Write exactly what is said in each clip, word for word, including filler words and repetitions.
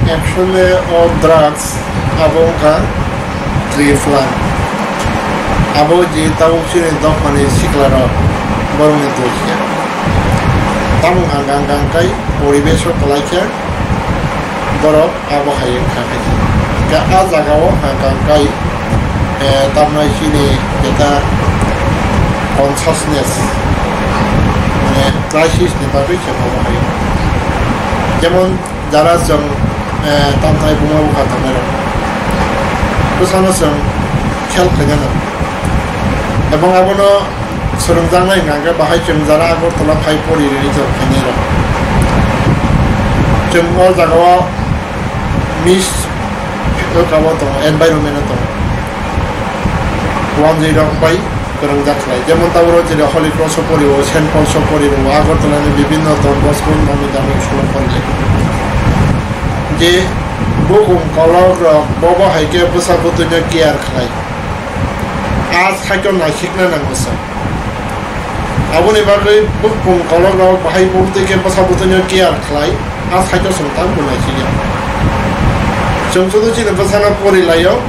Actually, o drugs abo wngkha tree plant. Abo je tabuk chini dophani siklarok borokni doshi. Tamung hang hang hang kai poribesh o kwlai khe borok abo hai wngkha khe. Khe a jaga o hang hang kai, eh, tamnai chini jeta consciousness, mane crisis ni bagwi se abo hai. Jemon jara chwng, eh, tamnai buma bupha tongnairok bwsano chwng khel khaina nango. Ebong abono swrwngjaknai hwnkha khe bahai chwng jara Agartala phai pori rwni chwng khainairok. Chwng o jagao mis o kabo tongo, environment o tongo. Wanjwi rok bai kwrwngjak khlai. Jemon tabuk rok jera Holy Cross o pori o, Saint Paul's o pori o, Agartala ni bibhinno Don Bosco nami dami school o pori o. Je bukung kolok rok bobo hai khe bwsa bwtwi no care khlai. A cycle naisikna nango sa. Aboni bagwi bukung kolok rok bahai bwtwi khe bwsa bwtwi no care khlai. A cycle song tang bo naisikya. Chwng sudu chini bwsano pori laio,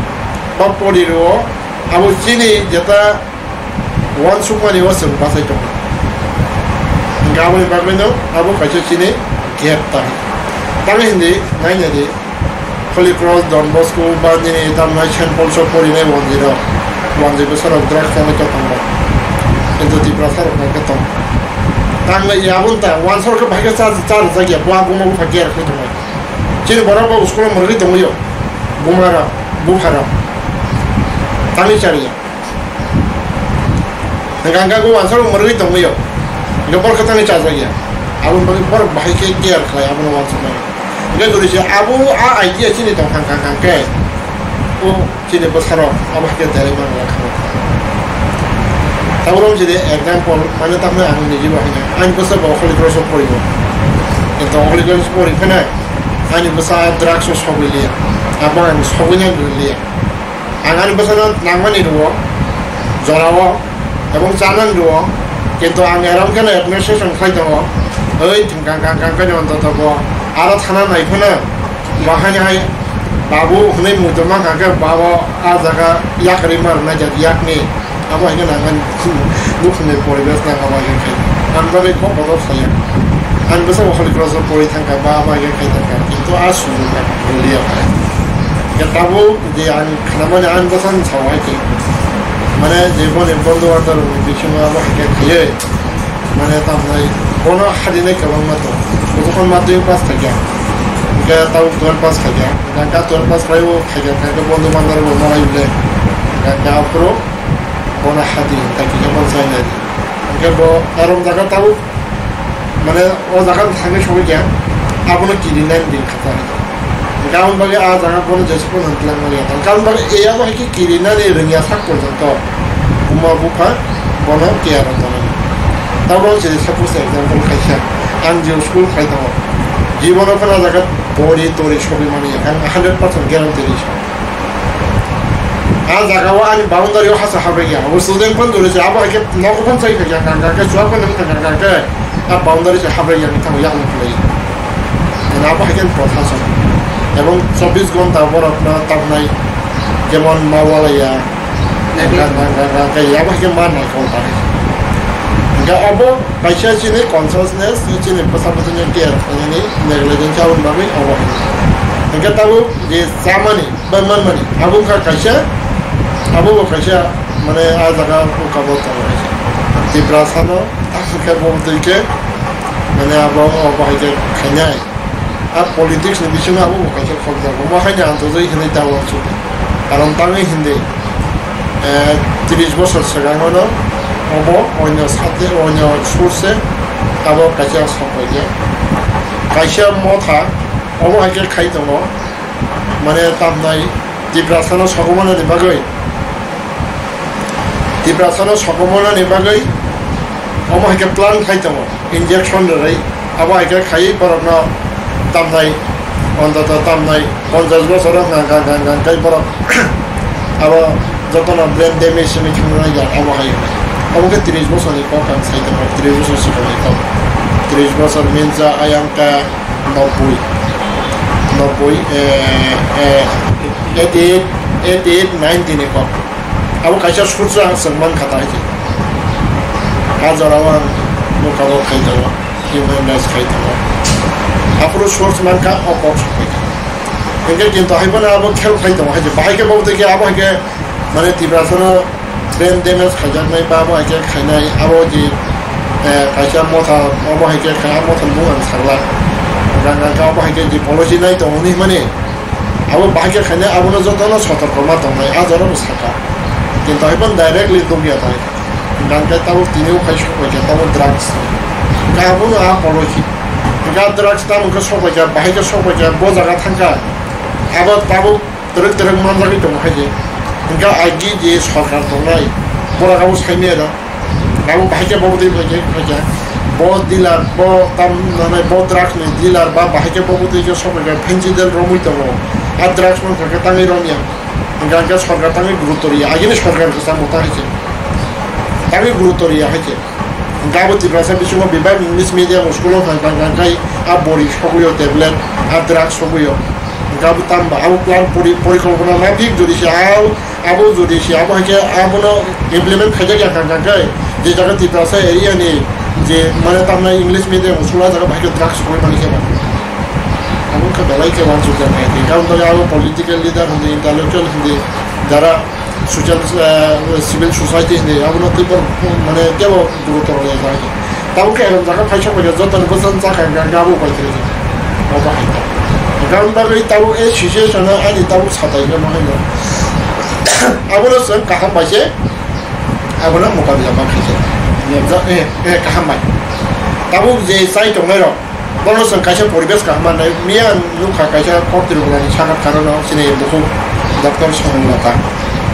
ba pori rwo, abo chini jeta uansukmani o chwng bachai tongo. Hwnkhe aboni bagwino abo kaisa chini gap tahi. Tamni hindi nainadi Holy Cross, Don Bosco, ba nini tamnai Saint Paul's o porinai wanjwi rok, wanjwi bwsarok drugs tanai khe tongo. Kintu Tiprasa rok hwnkhe tong. Tangwi aboni ta uansuk khe bahai khe cha, cha rwjak ya, bo aguma bupha care khlai tongo. Chini borok bo school o mwrwgwi tongwi o, buma rok, bupha rok. Tangwi chariya. Hwnkha hwnkha khe uansukmung mwrwgwi tongwi o. Hwnkhe borok khe thangwi chajakya. Aboni bagwi borok bahai khe care khlai abono uansukmani. Hwnkhe jodi se abo a idea chini tong thang thang thang khe, o chini bwsarok abo hai khe derwi mangla kha. Tabuk wng sidi example, mane tamni ang nijibo haino. Ani bwsa bo Holy Cross o poribo. Kintu Holy Cross pori phano ani bwsa drugs o sogwi liya. Abo ang sogwina liya. Ang ani bwsano nangmani rwo, jorao, ebong chanani rwo, kintu ang eram kheno administration khlai tongo. Oi, thwngkang kang kang khe ontoto bo aro thana nai phano bahai hai babu hwnwi muitu mankha khe babo a jaga yakarwi ma rwnai jak yakni. Abo hai khe nang ani nukhungni poribesh nang abo hai khe. Ang bagwi kok bodol saya. Ang bwsa bo Holy Cross o pori thangkha ba abo hai khe khai thangkha. Kintu a sujukno rwliya. Khe tabuk je ang khnamani ang bwsani sao hai khe. Mane je boni bondhu bathorokni bisingo abo hai khe khaiwi. Mane tamnai bono hadinai kwbangma tong. Jotokhon madhyamik pass khaikha. Hwnkhe tabuk twelve pass khaikha. Hwnkhe twelve pass khlaiwi khaikha, hwnkhe bondhu bathorok bo malai ble. Hwnkhe aphuru bono hadi hinta kisa bono chainai. Hwnkhe bo arom jaga tabuk, mane, o jaga thangwi sogwi kha, abono kirinani din khacha hai. Hwnkhe aboni bagwi a jaga bono jesa phano hwnklangmani ya. Hwnkhe aboni bagwi e abo hai khe kirinani rwngya sak porjonto buma bupha bono care rw tongo. Tabuk chini suppose example khaisa, ang je school khai tongo, jibono phano a jaga pori tori sogwi mani ya, ang hundred percent guarantee rw sa. A jaga o ani boundary o hasa habwi ya. Abo student phano duri se, abo hai khe nogo phano chai kha ya, kang kang khe, chuak phano wng kha kang kang khe, a boundary se habwi ya, wng thango yakung khlai. Abo hai khe prothason. Ebong chobbish ghonta borok no tabnai, jemon ma walai ya, kang kang kang kang kang khe, abo hai khe ma nai kho ta. Hingkhe abo kaisa chini consciousness, chini bwsa bwtwi ni care, nini negligence aboni bagwi abo hai. Hingkhe tabuk je chamani, ba manmani, abo wngkha kaisa, abo bo kaisa, mane, a jaga o kabo tongo kaisa. Tiprasano, abo khe bo twi khe, mane, abo, abo hai khe khainai. A politics ni bisingo abo bo kaisa khokjago. Omo haino ang tujui hinui ta uansukha. Karon tangwi hindi, eh, tris bosor swkango no obo onyo sate, onyo source abo kaisa sapaikha. Kaisa motha obo hai khe khai tongo. Mane tamnai Tiprasano sokomornani bagwi, Tiprasano sokomornani bagwi omo hai khe plan khai tongo, injection rwrwi. Abo hai khe khaiwi borokno tamnai, ontoto tamnai ponchash bosoro hwnka hwnka hwnka hwnka hwnka borok abo jotono brain damage wngwi thangna nai ya, abo hai hwnwi. Abo khe tris bosorni kok ang sai tongo, tris bosor sikhorni kok. Tris bosor minsa ayang khe nobboi. Boi, eh, eh, eighty eight, eighty eight, ninety ni kok. Abo kaisa source ang chwng mankha ta hai se. Ha jorao ang nukha bo khai tongo, human rights khai tongo. Aphuru source mankha o kok sokphaikha. Hinkhe kintu hai phano abo khel khai tongo hai se. Bahai khe bo tei khe abo hai khe mane Tiprasano brain damage khaijaknai ba abo hai khe khainai, abo je, eh, kaisa motha, abo hai khe khai, abo motha bung ang sakla. Ganga khe abo hai khe je policy nai tongo hinwi mani, abo bahai khe khainai, abono jotono sotorko ma tongnai, a jorao bo sakha. Kintu hai phano directly dukya tai. Ganga khe tabuk tini o khai sok bai khe tabuk drugs. Khe abono a policy. Khe drugs tamo khe sok bai khe, bahai khe sok bai khe, bo jaga thangkha. Abo tabuk twrwk twrwk manjagwi tongo hai se. Hwnkhe agi je sorkar tongnai, borok abo saimaya da. Abo bahai khe bo bwtwi phaikhe, phaikhe. Bo dealer, bo tam, mane bo drugs ni dealer ba bahai khe bo bwtwi khe sokphaikhe phenjidel romwi tongo. A drugs mankha khe tangwi romya. Hwnkhe ang khe sorkar tangwi gurutto riya. Agini sorkar kwchangbo ta hai se. Tangwi gurutto riya hai se. Hwnkhe abo Tiprasa bisingo bebak English medium school o thang thang thang khai a bori sogwi o tablet, a drugs sogwi o. Hwnkhe abo tamo ba abo plan pori-, porikolpona ma thik jodi se abo, abo jodi se abo hai khe abono implement khaijak ya thang thang khai je jaga Tiprasa area ni je mane tamnai English medium school o jaga bahai khe drugs sogwi mani khe ba. Abo wngkha belai khe wansukjak nai. Hwnkhe abo political leader hindi, intellectual hindi, jara social, eh, civil society hindi, abono tei borok, mane, kebo gurutor ya jai. Tabuk khe erang jaga phaisa phaisa jotoni bwsang chakha hwnkha hwnkha abo bai khe rijak. Obo hai ta. Hwnkha hwnkha bagwi tabuk a situation o ani tabuk satai khe ma haino. Abono chwng kaham bai se, abono mokabila ma khaijak. Eh, eh, kaham bai. Tabuk je chai tongnai rok, Bono chwng kaisa poribesh kaham manai. Miya ang nukha kaisa kok Tripura ni saka karono chini bukhuk doctor Sonam Lata.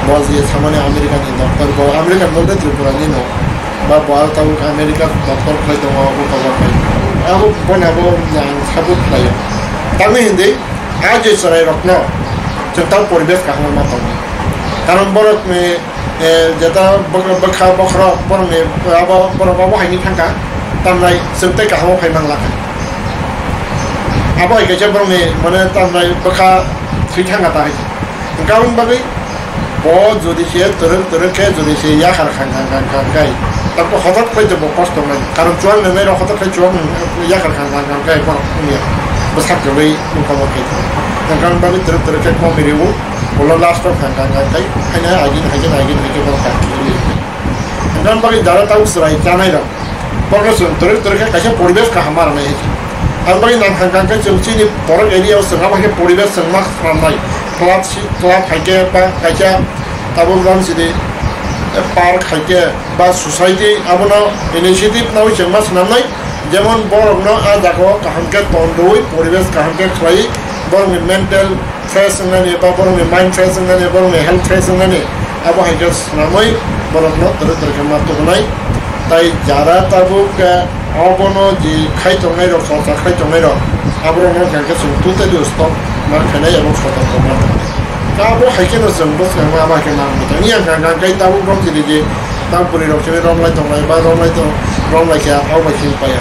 Bo je samani America ni doctor, bo America ni doctor Tripura ni no. Ba bo aro tabuk America doctor khlai tongo, abo cover khai. Abo bono abo ang support khlaio. Tamni hindi a je chwrai rokno chwng tamo poribesh kaham ma tongo. Karon borok ni eh, jeta bwkha, bwkha bokhorok borokni abo, borok abo haini thangkha, tamnai chwng tei kahamo phai manglakha. Abo hai kaisa borokni mane tamnai bwkha thwi thangkha ta hai. Hwnkha aboni bagwi bo jodi se twrwk twrwk khe jodi se yakhar khang khang khang khang khai, tamkhe hothot khlai bo kosto wngnai. Karon chuwak nwngnai rok hothot khlai chuwak nwngnai yakhar khang khang khang khai borok wngya. Bwsak kwrwi wngkha bo khai. Hwnkha aboni bagwi twrwk twrwk khe komi rwo. Ulo last o kha kha kha khai haino agin haikhe agin haikhe borok kha khe li. Hwnkhai bagwi jara tabuk chwrai chanai rok borokno chwng twrwk twrwk khe kaisa poribesh kaham ma rwnai hai khe. Ang bagwi nang kha kha khai chwng chini borok area o chwng abo hai khe poribesh chwng ma swnamnai. Club si club hai khe ba kaisa tabuk ram sidi park hai khe ba society abono initiative nawi chwng ma swnamnai. Jemon borokno a jagao kaham khe ton rwui poribesh kaham khe khlai borokni mental fresh wngnani ba borokni mind fresh wngnani, borokni health fresh wngnani, abo hai khe swnamwi borokno twrwk twrwk khe ma tubunai. Tai jara tabuk, eh, obono je khai tongnai rok, chorcha khai tongnai rok, aborokno hwnkha khe chwng totally stop ma khainai abo sotorko ma tongnai. Abo hai kheno chwng bwskango abo hai khe ma wngwi tong. Yang hwnkha khe tabuk rok jini je Tang bwrwi rok sini romlai tonglai ba romlai tong romlai khe abo bai khe paiya.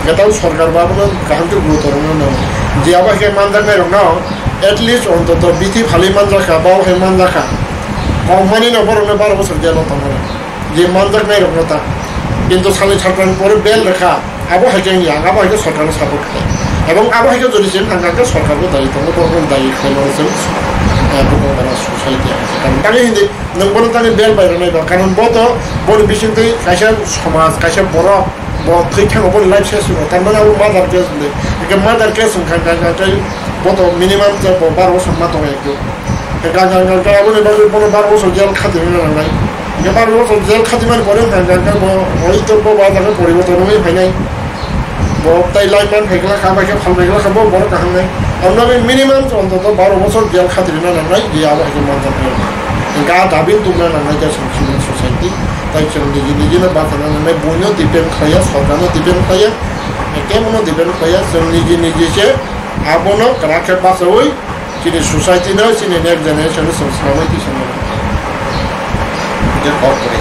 Gatang sorkar ba abono kaham khe gurutor wngno nango. Je abo hai khe manjaknai rokno at least ontoto bithi phalwi manjakha, ba o hai manjakha. Kok mani no borokno baro bosor jelo tongmani. Je manjaknai rokno ta. Kintu salni satran pore bel rekha. Abo hai khe wngya, abo hai khe sorkarno support khlai. Ebong abo hai khe jodi se wngkha khe sorkarbo dayi tongo, borokno dayi khlaimano chwng, eh, bukhuk bara society hai khe. Tamni bagwi hindi nwng bono tamni bel bai rwnai ba, karon bo to boni bisingtwi kaisa somaj, kaisa borok, bo thwi thango, boni life ses wngkha. Tamni bagwi abo murder case wngdi. Hwnkhe murder case wngkha, hwnkha, hwnkha, hwnkha, bo to minimum je bo baro bosor ma tongo ekdom. Hwnkha, hwnkha, hwnkha, aboni bagwi bono baro bosor jail khatirina nangnai. Hwnkhe baro bosor jail khatimani pore hwnkha, hwnkha, hwnkha, bo hoi to bo ba jaga poriborton wngwi phainai. Bo tai life man phaikla kha, bai khe phal phaikla kha, bo borok kaham nai. Aboni bagwi minimum ontoto baro bosor jail khatirina nangnai, je abo hai khe manjaknai. Hwnkha, dabi tubuna nangnai, just civil society. Tai chwng niji niji no bachana nangnai, buino depend khlaiya, sorkarno depend khlaiya, kebono depend khlaiya, chwng niji niji se abono kwrak khe bachaui, chini society no, chini next generation no chwng swnamwi twi swnamwi. Je kok kwrwi.